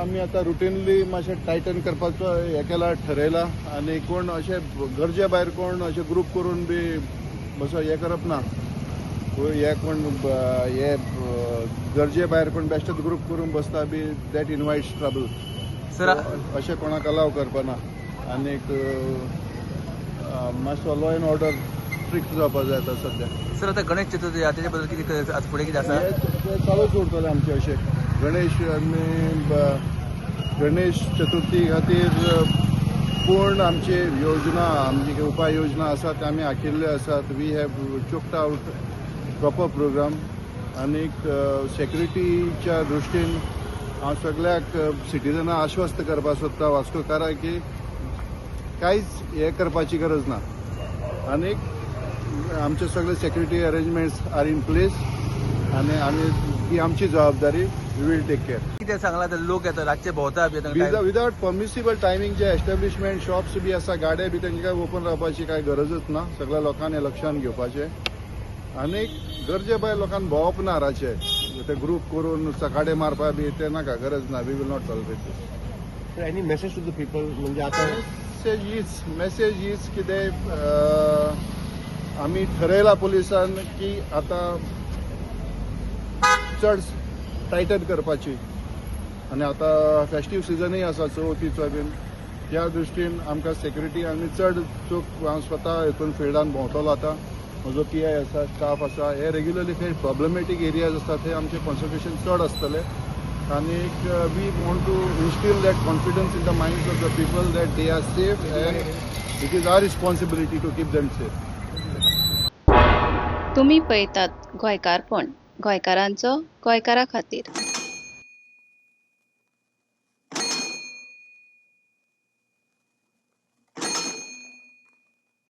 आमी आतां रुटीनली मातशें टायटन करपाचो हें केला, ठरयला. आनी कोण अशें गरजे भायर कोण अशें ग्रूप करून बी असो हें करप ना. हे कोण हे गरजे भायर कोण बेश्टेच ग्रूप करून बसता बी, that invites trouble. Sir, अशें कोणाक अलाव करपाना. आनीक मातसो लॉ एंड ऑर्डर स्ट्रिक्ट जावपा जाय आतां सद्या. सर, आता गणेश चतुर्थी आहे, त्याच्याबद्दल किती आज पुढे किती आसा? हे चालूच उरतलें आमचें अशें. गणेश आमी गणेश चतुर्थी खातीर पूर्ण आमची योजना, आमची उपाय योजना आसा ते आमी आखिल्ले आसात. We have chalked out proper program. आनीक सेक्युरिटीच्या दृश्टीन हांव सगळ्याक सिटीजनां आश्वस्त करपाक सोदता वास्कोकारां की कांयच हें करपाची गरज ना. आनीक आमचे सगळे security arrangements are in place आनी आमी ही आमची जबाबदारी, we will take care. कितें सांगला, तर लोक येतात, रातचे भोंवता बी आतां. विदाउट परमिसिबल टायमींग जे एस्टॅब्लिशमेंट, शॉप्स बी आसा, गाडे बी, तेंकां काय ओपन रावपाची काय गरजच ना. सगळ्या लोकांनी लक्षात घेवपाचें. आनी गरजे भायर लोकांक भोंवप ना रातचे. ते ग्रूप करून चकाडे मारपा बी ते नाका, गरज ना. We will not tolerate this. Any message to the people, म्हणजे आता? मेसेज is कितें, आमी ठरयला पुलिसान की आतां चड टायटन करपाची. आनी आतां फेस्टीव सिजनूय आसा चवथीचो बीन, त्या दृश्टीन आमकां सेक्युरिटी आमी चड चूक. हांव स्वता हितून फिल्डान भोंवतलो आतां. म्हजो पीआय आसा, स्टाफ आसा. हे रेग्युलरली खंय प्रॉब्लमॅटीक एरियाज आसता थंय आमचें कॉन्सन्ट्रेशन चड आसतलें. आनीक we want to instill that confidence in the minds of the people that they are safe and it is our responsibility to keep them safe. तुमी पळयतात गोंयकारपण, गोंयकारांचो गोंयकारा खातीर.